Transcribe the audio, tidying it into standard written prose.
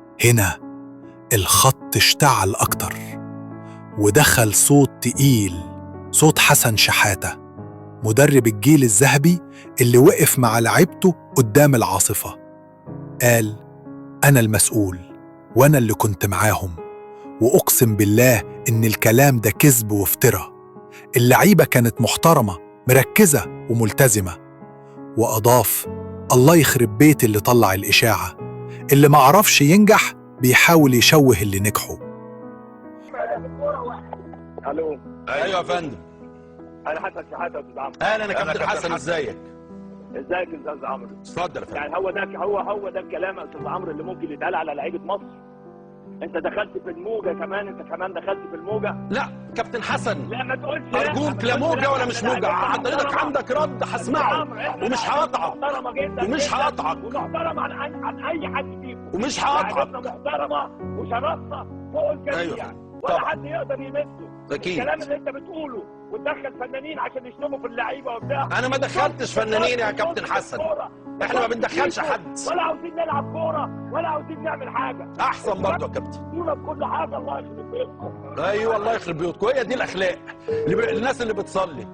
هنا الخط اشتعل أكتر، ودخل صوت تقيل، صوت حسن شحاتة مدرب الجيل الذهبي اللي وقف مع لعيبته قدام العاصفة. قال: أنا المسؤول وأنا اللي كنت معاهم، وأقسم بالله إن الكلام ده كذب وافتراء. اللعيبة كانت محترمة، مركزة وملتزمة. وأضاف: الله يخرب بيت اللي طلع الإشاعة، اللي معرفش ينجح بيحاول يشوه اللي نجحوا. الو. ايوه يا فندم. انا حسن شحاته يا استاذ عمرو. اهلا يا كابتن حسن، ازيك؟ ازيك يا استاذ عمرو؟ اتفضل يا فندم. يعني هو ده هو ده الكلام يا استاذ عمرو اللي ممكن يتقال على لعيبة مصر؟ انت دخلت في الموجه كمان، انت كمان دخلت في الموجه. لا كابتن حسن، لا ما تقولش ارجوك، لا موجه ولا مش موجه، حضرتك عندك رد هسمعه ومش هقاطعك، ومش هقاطعك، ومحترم عن اي حد فيكم، ومش هقاطعك، محترمه وشرفنا فوق الجميع. أيوة. ولا حد يقدر يمسه. اكيد الكلام اللي انت بتقوله وتدخل فنانين عشان يشتموا في اللعيبة وبتاع. انا ما دخلتش فنانين يا كابتن حسن، احنا ما بندخلش حد، ولا عاوزين نلعب كورة ولا عاوزين نعمل حاجة. احسن برضه يا كابتن، كورة بكل حاجة. الله يخرب بيوتكم. ايوه الله يخرب بيوتكم، هي دي الاخلاق الناس اللي بتصلي.